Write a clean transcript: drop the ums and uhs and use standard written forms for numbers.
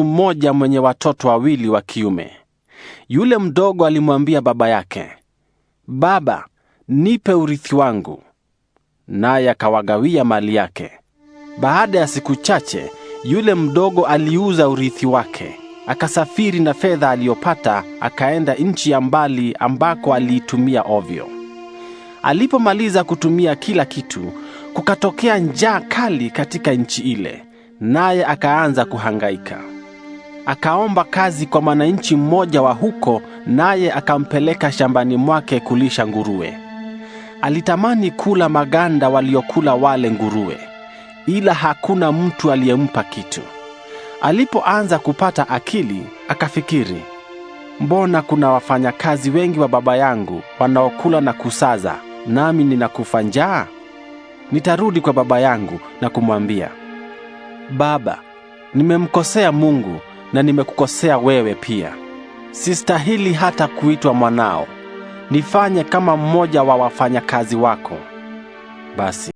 Mmoja mwenye watoto wawili wa kiume. Yule mdogo alimwambia baba yake, "Baba, nipe urithi wangu." Naye akawagawia mali yake. Baada ya siku chache, yule mdogo aliuza urithi wake, akasafiri na fedha aliyopata, akaenda nchi ya mbali ambako aliitumia ovyo. Alipomaliza kutumia kila kitu, kukatokea njaa kali katika nchi ile, naye akaanza kuhangaika. Akaomba kazi kwa mwananchi mmoja wa huko, naye akampeleka shambani mwake kulisha nguruwe. Alitamani kula maganda waliokula wale nguruwe, ila hakuna mtu aliyempa kitu. Alipoanza kupata akili, akafikiri, mbona kuna wafanyakazi wengi wa baba yangu wanaokula na kusaza, nami ninakufa njaa? Nitarudi kwa baba yangu na kumwambia, Baba, nimemkosea Mungu na nimekukosea wewe pia. Sistahili hata kuitwa mwanao. Nifanye kama mmoja wa wafanyakazi wako. Basi